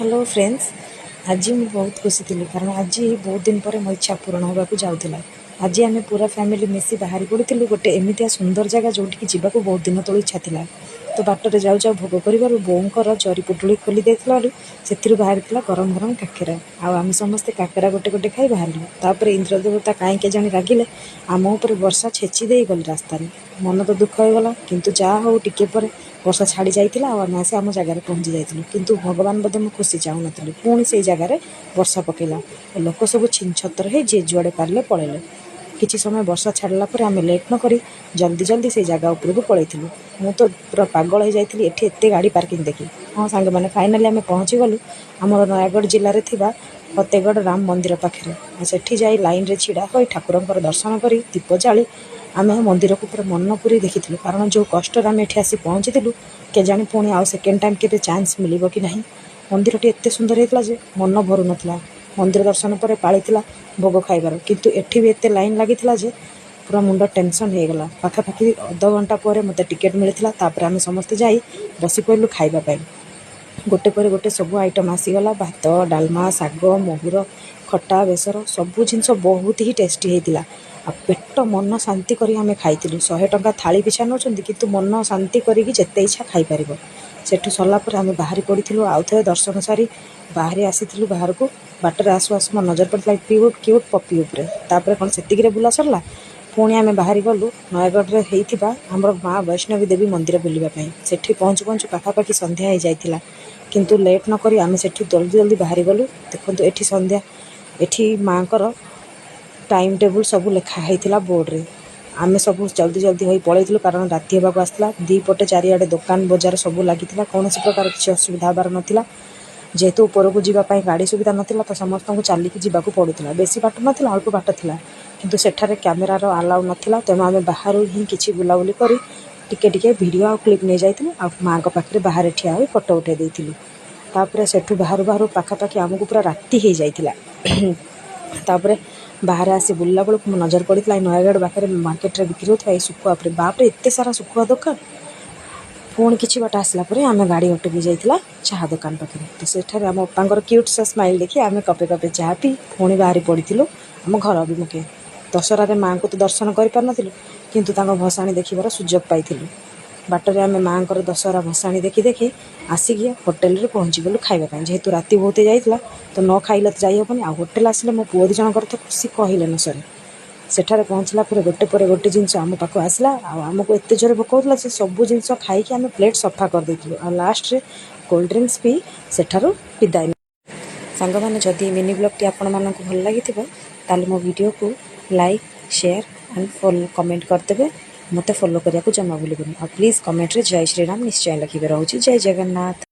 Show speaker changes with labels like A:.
A: Hello friends, ଆଜି ମୁଁ ବହୁତ ଖୁସି ଥିଲି, କାରଣ ଆଜି ବହୁତ ଦିନ ପରେ ମୋ ଇଚ୍ଛା ପୂରଣ ହେବାକୁ ଯାଉଥିଲା। ଆଜି ଆମେ ପୁରା ଫ୍ୟାମିଲି ମିଶି ବାହାରି ପଡ଼ିଥିଲୁ ଗୋଟେ ଏମିତିଆ ସୁନ୍ଦର ଜାଗା, ଯେଉଁଠିକି ଯିବାକୁ ବହୁତ ଦିନ ତଳୁ ଇଚ୍ଛା ଥିଲା। ତ ବାଟରେ ଯାଉ ଯାଉ ଭୋଗ କରିବାରୁ ବୋଉଙ୍କର ଜରି ପୁଟୁଳି ଖୋଲି ଦେଇଥିବାରୁ ସେଥିରୁ ବାହାରିଥିଲା ଗରମ ଗରମ କାକେରା। ଆଉ ଆମେ ସମସ୍ତେ କାକେରା ଗୋଟେ ଗୋଟେ ଖାଇ ବାହାରିଲୁ। ତାପରେ ଇନ୍ଦ୍ର ଦେବତା କାହିଁ କେଜାଣି ରାଗିଲେ ଆମ ଉପରେ, ବର୍ଷା ଛେଚି ଦେଇଗଲେ ରାସ୍ତାରେ। ମନ ତ ଦୁଃଖ ହେଇଗଲା, କିନ୍ତୁ ଯାହା ହଉ, ଟିକେ ପରେ ବର୍ଷା ଛାଡ଼ି ଯାଇଥିଲା ଆଉ ଆମେ ଆସି ଆମ ଜାଗାରେ ପହଞ୍ଚି ଯାଇଥିଲୁ। କିନ୍ତୁ ଭଗବାନ ବୋଧେ ମୋ ଖୁସି ଚାହୁଁନଥିଲେ, ପୁଣି ସେଇ ଜାଗାରେ ବର୍ଷା ପକେଇଲା। ଲୋକ ସବୁ ଛିନଛତ୍ର ହେଇ ଯିଏ ଯୁଆଡ଼େ ପାରିଲେ ପଳେଇଲେ। କିଛି ସମୟ ବର୍ଷା ଛାଡ଼ିଲା ପରେ ଆମେ ଲେଟ୍ ନକରି ଜଲ୍ଦି ଜଲ୍ଦି ସେଇ ଜାଗା ଉପରକୁ ପଳେଇଥିଲୁ। ମୁଁ ତ ପୁରା ପାଗଳ ହେଇଯାଇଥିଲି ଏଠି ଏତେ ଗାଡ଼ି ପାର୍କିଂ ଦେଖି। ହଁ ସାଙ୍ଗମାନେ, ଫାଇନାଲି ଆମେ ପହଞ୍ଚିଗଲୁ ଆମର ନୟାଗଡ଼ ଜିଲ୍ଲାରେ ଥିବା ଫତେଗଡ଼ ରାମ ମନ୍ଦିର ପାଖରେ। ଆଉ ସେଠି ଯାଇ ଲାଇନ୍ରେ ଛିଡ଼ା ହୋଇ ଠାକୁରଙ୍କର ଦର୍ଶନ କରି, ଦୀପ ଜାଳି ଆମେ ମନ୍ଦିରକୁ ପୁରା ମନ ପୁରେଇ ଦେଖିଥିଲୁ। କାରଣ ଯେଉଁ କଷ୍ଟରେ ଆମେ ଏଠି ଆସି ପହଞ୍ଚିଥିଲୁ, କେଜାଣି ପୁଣି ଆଉ ସେକେଣ୍ଡ ଟାଇମ୍ କେବେ ଚାନ୍ସ ମିଳିବ କି ନାହିଁ। ମନ୍ଦିରଟି ଏତେ ସୁନ୍ଦର ହେଇଥିଲା ଯେ ମନ ଭରୁନଥିଲା। ମନ୍ଦିର ଦର୍ଶନ ପରେ ପାଳିଥିଲା ଭୋଗ ଖାଇବାର। କିନ୍ତୁ ଏଠି ବି ଏତେ ଲାଇନ୍ ଲାଗିଥିଲା ଯେ ପୁରା ମୁଣ୍ଡ ଟେନସନ୍ ହେଇଗଲା। ପାଖାପାଖି ଅଧଘଣ୍ଟା ପରେ ମୋତେ ଟିକେଟ୍ ମିଳିଥିଲା। ତାପରେ ଆମେ ସମସ୍ତେ ଯାଇ ବସି ପଡ଼ିଲୁ ଖାଇବା ପାଇଁ। ଗୋଟେ ପରେ ଗୋଟେ ସବୁ ଆଇଟମ୍ ଆସିଗଲା: ଭାତ, ଡାଲମା, ଶାଗ, ମହୁର, ଖଟା, ବେସର। ସବୁ ଜିନିଷ ବହୁତ ହି ଟେଷ୍ଟି ହେଇଥିଲା ଆଉ ପେଟ ମନ ଶାନ୍ତି କରି ଆମେ ଖାଇଥିଲୁ। 100 ଟଙ୍କା ଥାଳି ପିଛା ନେଉଛନ୍ତି, କିନ୍ତୁ ମନ ଶାନ୍ତି କରିକି ଯେତେ ଇଚ୍ଛା ଖାଇପାରିବ। ସେଠୁ ସରିଲା ପରେ ଆମେ ବାହାରି ପଡ଼ିଥିଲୁ। ଆଉ ଥରେ ଦର୍ଶନ ସାରି ବାହାରି ଆସିଥିଲୁ ବାହାରକୁ। ବାଟରେ ଆସୁ ଆସୁ ମୋ ନଜର ପଡ଼ିଥିଲା କ୍ୟୁଟ୍ କ୍ୟୁଟ୍ ପପି ଉପରେ। ତାପରେ କ'ଣ, ସେତିକିରେ ବୁଲା ସରିଲା? ପୁଣି ଆମେ ବାହାରି ଗଲୁ ନୟାଗଡ଼ରେ ହେଇଥିବା ଆମର ମା ବୈଷ୍ଣବୀ ଦେବୀ ମନ୍ଦିର ବୁଲିବା ପାଇଁ। ସେଠି ପହଞ୍ଚୁ ପହଞ୍ଚୁ ପାଖାପାଖି ସନ୍ଧ୍ୟା ହେଇଯାଇଥିଲା, କିନ୍ତୁ ଲେଟ୍ ନକରି ଆମେ ସେଠୁ ଜଲ୍ଦି ଜଲ୍ଦି ବାହାରି ଗଲୁ। ଦେଖନ୍ତୁ, ଏଠି ସନ୍ଧ୍ୟା, ଏଠି ମାଆଙ୍କର ଟାଇମ୍ ଟେବୁଲ୍ ସବୁ ଲେଖା ହେଇଥିଲା ବୋର୍ଡ଼ରେ। ଆମେ ସବୁ ଜଲ୍ଦି ଜଲ୍ଦି ହୋଇ ପଳେଇଥିଲୁ, କାରଣ ରାତି ହେବାକୁ ଆସିଥିଲା। ଦୁଇପଟେ ଚାରିଆଡ଼େ ଦୋକାନ ବଜାର ସବୁ ଲାଗିଥିଲା। କୌଣସି ପ୍ରକାର କିଛି ଅସୁବିଧା ହେବାର ନଥିଲା। ଯେହେତୁ ଉପରକୁ ଯିବା ପାଇଁ ଗାଡ଼ି ସୁବିଧା ନଥିଲା, ତ ସମସ୍ତଙ୍କୁ ଚାଲିକି ଯିବାକୁ ପଡ଼ୁଥିଲା। ବେଶୀ ବାଟ ନଥିଲା, ଅଳ୍ପ ବାଟ ଥିଲା। କିନ୍ତୁ ସେଠାରେ କ୍ୟାମେରାର ଆଲାଉ ନଥିଲା। ତେଣୁ ଆମେ ବାହାରୁ ହିଁ କିଛି ବୁଲାବୁଲି କରି ଟିକେ ଟିକେ ଭିଡ଼ିଓ ଆଉ କ୍ଲିପ୍ ନେଇଯାଇଥିଲୁ ଆଉ ମାଆଙ୍କ ପାଖରେ ବାହାରେ ଠିଆ ହୋଇ ଫଟୋ ଉଠାଇ ଦେଇଥିଲୁ। ତାପରେ ସେଠୁ ବାହାରୁ ବାହାରୁ ପାଖାପାଖି ଆମକୁ ପୁରା ରାତି ହେଇଯାଇଥିଲା। ତାପରେ ବାହାରେ ଆସି ବୁଲିଲା ବେଳକୁ ମୋ ନଜର ପଡ଼ିଥିଲା ଏଇ ନୟାଗଡ଼ ପାଖରେ ମାର୍କେଟରେ ବିକ୍ରି ହେଉଥିବା ଏଇ ଶୁଖୁଆ ଉପରେ। ବାପରେ, ଏତେ ସାରା ଶୁଖୁଆ ଦୋକାନ! ପୁଣି କିଛି ବାଟ ଆସିଲା ପରେ ଆମେ ଗାଡ଼ି ଅଟକି ଯାଇଥିଲା ଚାହା ଦୋକାନ ପାଖରେ। ତ ସେଠାରେ ଆମ ଅପାଙ୍କର କ୍ୟୁଟ୍ ସା ସ୍ମାଇଲ୍ ଦେଖି ଆମେ କପେ କପେ ଚାହା ପିଇ ପୁଣି ବାହାରି ପଡ଼ିଥିଲୁ ଆମ ଘର ଅଭିମୁଖେ। ଦଶହରାରେ ମାଆଙ୍କୁ ତ ଦର୍ଶନ କରିପାରିନଥିଲୁ, କିନ୍ତୁ ତାଙ୍କ ଭସାଣି ଦେଖିବାର ସୁଯୋଗ ପାଇଥିଲୁ। ବାଟରେ ଆମେ ମାଆଙ୍କର ଦଶହରା ଭସାଣି ଦେଖି ଦେଖି ଆସିକି ହୋଟେଲରେ ପହଞ୍ଚିଗଲୁ ଖାଇବା ପାଇଁ। ଯେହେତୁ ରାତି ବହୁତ ହେଇଯାଇଥିଲା, ତ ନ ଖାଇଲେ ତ ଯାଇହେବନି। ଆଉ ହୋଟେଲ ଆସିଲେ ମୋ ପୁଅ ଦୁଇ ଜଣଙ୍କର ତ ଖୁସି କହିଲେ ନ ସରେ। ସେଠାରେ ପହଞ୍ଚିଲା ପରେ ଗୋଟେ ପରେ ଗୋଟେ ଜିନିଷ ଆମ ପାଖକୁ ଆସିଲା ଆଉ ଆମକୁ ଏତେ ଜୋରେ ଭୋକ ହେଉଥିଲା ଯେ ସବୁ ଜିନିଷ ଖାଇକି ଆମେ ପ୍ଲେଟ୍ ସଫା କରିଦେଇଥିଲୁ ଆଉ ଲାଷ୍ଟରେ କୋଲ୍ଡ ଡ୍ରିଙ୍କସ୍ ପିଇ ସେଠାରୁ ବିଦାୟ। ସାଙ୍ଗମାନେ, ଯଦି ମିନି ବ୍ଲଗ୍ଟି ଆପଣମାନଙ୍କୁ ଭଲ ଲାଗିଥିବ, ତାହେଲେ ମୋ ଭିଡ଼ିଓକୁ ଲାଇକ୍, ସେୟାର ଆଣ୍ଡ କମେଣ୍ଟ କରିଦେବେ। ମୋତେ ଫଲୋ କରିବାକୁ ଜମା ଭୁଲିବେନି। ଆଉ ପ୍ଲିଜ୍ କମେଣ୍ଟରେ ଜୟ ଶ୍ରୀରାମ ନିଶ୍ଚୟ ଲେଖିବେ। ରହୁଛି, ଜୟ ଜଗନ୍ନାଥ।